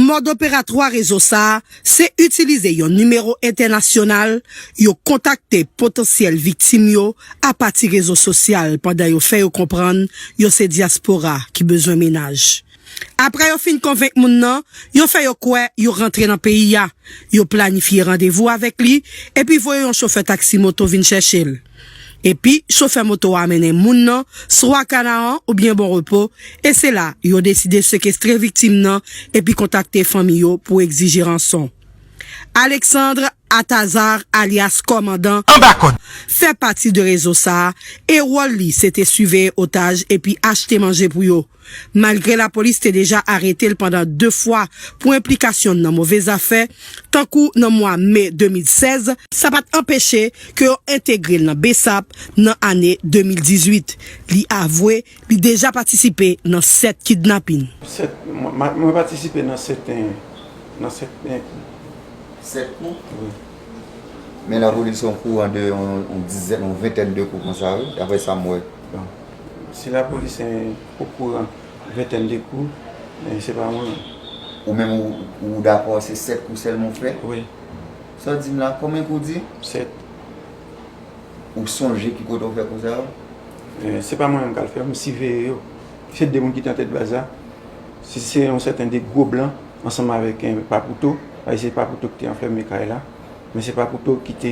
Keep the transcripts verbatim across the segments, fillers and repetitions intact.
Mòd operatwa rezo sa a se itilize yon nimewo entènasyonal, yo kontakte potansyèl viktim yo apati rezo sosyal pandan yo fè yo konprann yo se dyaspora ki bezwen mennaj. Apre yo fin konvenk moun nan, yo fè yo kwè yo rantre nan peyi a, yo planifye randevou avèk li, epi voye yon chofè taksi moto vin chèche l. Epi, chofè moto a mennen moun nan swa Kanaran oubyen Bon Repo, e se la yo deside sekestre viktim nan epi kontakte fanmi yo pou egzije ranson. Alexandre Atazar, alyas Kòmandan, anba kòd, fè pati de rezo sa a, e wòl li se te siveye otaj epi achte manje pou yo. Malgre lapolis te deja arete l pandan de fwa pou enplikasyon nan move zafè, tankou nan mwa me de mil sèz, sa pa t anpeche ke yo entegre l nan BSAP nan ane de mil dizuit. Li avwe li deja patisipe nan sèt kidnapin. Sèt, mwen, mwen patisipe nan sèt, nan sèt kou. Sèt kou? Wi. Men lapolis okouran de yon, yon dizèn, yon ventèn de kou konsa, wi, daprè sa m wè. Bon. Si lapolis, eh, okouran ventèn de kou, eh, se pa mwen. Ou menm ou, ou dakò se sèt kou sèlman w fè? Wi. Sa w di m la, konbyen kou w di? Sèt. Ou sonje ki kote w fè kou sa yo? Eh, se pa mwen menm k al fè yo, m siveye yo. Se de moun ki te antèt baz la. Si se yon sèten de Gwo Blan ansanm avèk, eh, Papouto, paske se Papouto ki te anfèmen kay la, men se Papouto ki te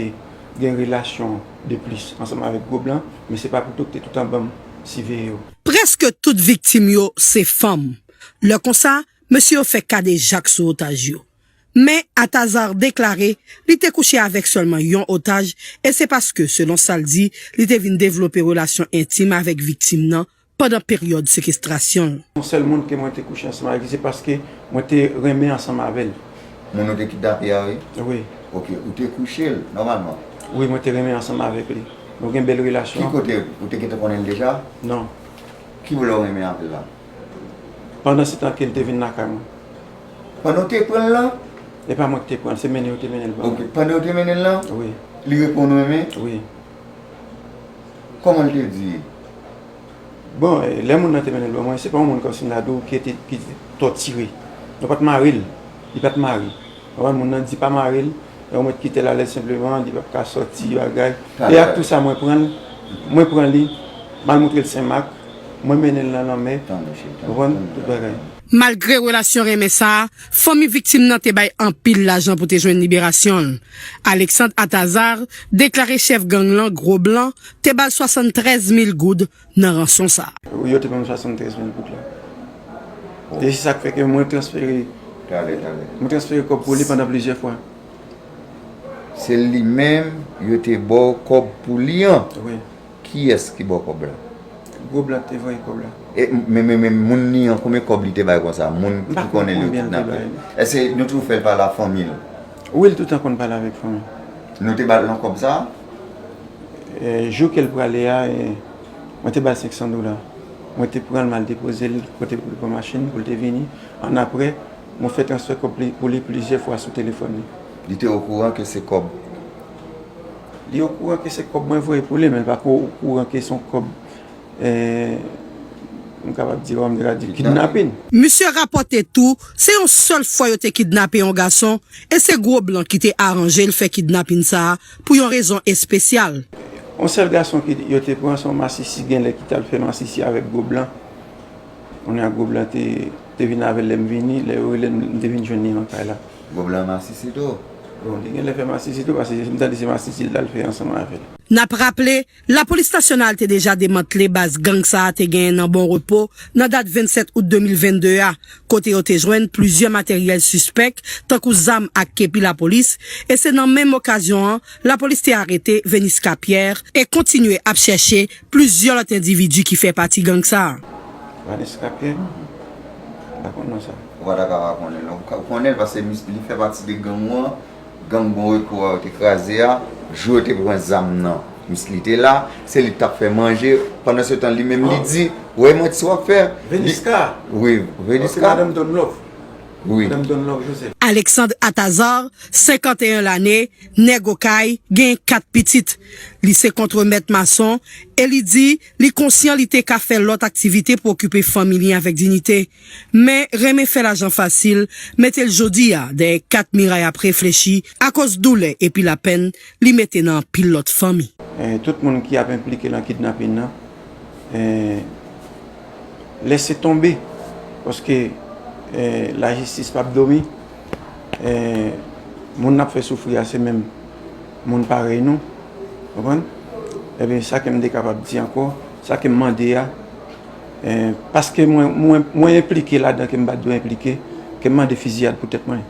gen relasyon de plis ansanm avèk Gwo Blan, men se Papouto ki te tout anba m siveye yo. Prèske tout viktim yo se fanm. Lè konsa, mesye yo fè kadejak sou otaj yo. Men Atazar deklare li te kouche avèk sèlman yon otaj, e se paske, selon sa l di, li te vin devlope relasyon entim avèk viktim nan pandan peryòd sekestrasyon l. Yon sèl moun ke mwen te kouche ansanm avèk li, se paske mwen te renmen ansanm avè l. Moun ou te kidnape a, wi? Wi. Ok, ou te kouche l, nòmalman? Wi, mwen te renmen ansanm avèk li. Nou gen bèl relasyon. Ki kote? Ou te gentan konnen l deja? Non. Ki bò w renmen avè l la? Pandan se tan ke l te vin lakay mwen. Pandan w te pran l lan? E pa mwen ki te pran l, se mennen yo te mennen l ban mwen. Ok, pandan yo te mennen l lan? Wi. Li reponn w renmen? Wi. Kòman l te di? Bon, eh, lè moun nan te mennen l ban mwen, se pa yon moun kòmsi m ta di w ki te, ki te tòtire. Nou pa t mare l. Li pa t mare. Ou konprann, moun nan di pa mare l, e ou mèt kite l alèz senpleman, li p ap ka sòti, bagay. E ak tou sa, mwen pran l, mwen pran li, m al montre l Senmak, mwen mennen l nan lanmè. Ou konprann? Tout bagay. Malgre relasyon renmen sa a, fanmi viktim nan te bay anpil lajan pou te jwenn liberasyon l. Alexandre Atazar deklare chèf gang lan, Gwo Blan, te ba l swasanntrèz mil goud nan ranson sa a. Yo te ban m swasanntrèz mil goud la. E se sa k fè ke mwen transfere, mwen transfere kòb pou li pandan plizyè fwa. Se li menm yo te ba w kòb pou li an? Wi. Kiyès ki ba w kòb la? Gwo Blan te voye kòb la. E, men, men, men moun li an, konbyen kòb li te bay konsa? Moun ki konnen li yo kidnape. Èske nou toujou fè l pale ak fanmi l? Wi, l toutan konn pale avèk fanmi l. Nou te ba l nan kòb sa a? E, jou ke l prale a, e, mwen te ba l senk san dola. Mwen te pran l, m al depoze l kote pou l pran machin, pou l te vini. Annapre, mwen fè transfè kòb li, pou li plizyè fwa sou telefòn li. Li te okouran ke se kòb? Li okouran ke se kòb mwen voye pou li, men l pa ko okouran ke se yon kòb, e, m kapab di, kòman m te ka di, kidnapin. Misye rapòte tou, se yon sèl fwa yo te kidnape yon gason, e se Gwo Blan ki te aranje l fè kidnapin sa a pou yon rezon espesyal. Yon sèl gason ki yo te pran, se yon masisi genlè ki t al fè masisi avèk Gwo Blan. Kounye a Gwo Blan te, te vin avè l lè m vini, lè yo rele m, m te vin jwenn li nan kay la. Gwo Blan masisi tou? Bon, li genlè fè masisi tou, paske m tande se masisi l t al fè ansanm avè l. N ap raple, Lapolis Nasyonal te deja demantle baz gang sa a te genyen nan Bon Repo nan dat vennsèt out de mil vennde a, kote yo te jwenn plizyè materyèl sispèk, tankou zam ak kepi lapolis, e se nan menm okazyon an, lapolis te arete Venisca Pierre e kontinye ap chèche plizyè lòt endividi ki fè pati gang sa a. Venisca Pierre? M pa konn non sa. Ou pa ta ka pa konnen l, non. Ou ka konnen l paske li fè pati de gang ou an. Gang Bon Repo a yo te kraze a, jou yo te pran zam nan, mis li te la, se li ki t ap fè manje. Pandan se tan, li menm, li di, wè manti w ap fè. Venisca? Wi, Venisca. Ok, madanm Don Love. Wi. Madanm Don Love Joseph. Alexandre Atazar, senkant e en lane, nèg Okay, gen kat pitit. Li se kontremèt mason e li di li konsyan li te ka fè lòt aktivite pou okipe fanmi li avèk diyite. Men renmen fè lajan fasil mete l jodi a dèyè kat miray ap reflechi akoz doulè epi lapèn li mete nan anpil lòt fanmi. Eh, tout moun ki ap enplike nan kidnapin nan, eh, lèse tonbe, paske eh, lajistis p ap dòmi. Eh, moun n ap fè soufri a se menm moun parèy nou. Konprann? Ebyen, sa ke m te kapab di ankò, sa ke m mande a, eh, paske mwen, mwen, mwen enplike ladan ke m pa t dwe enplike, ke m mande fiziyad pou tèt mwen.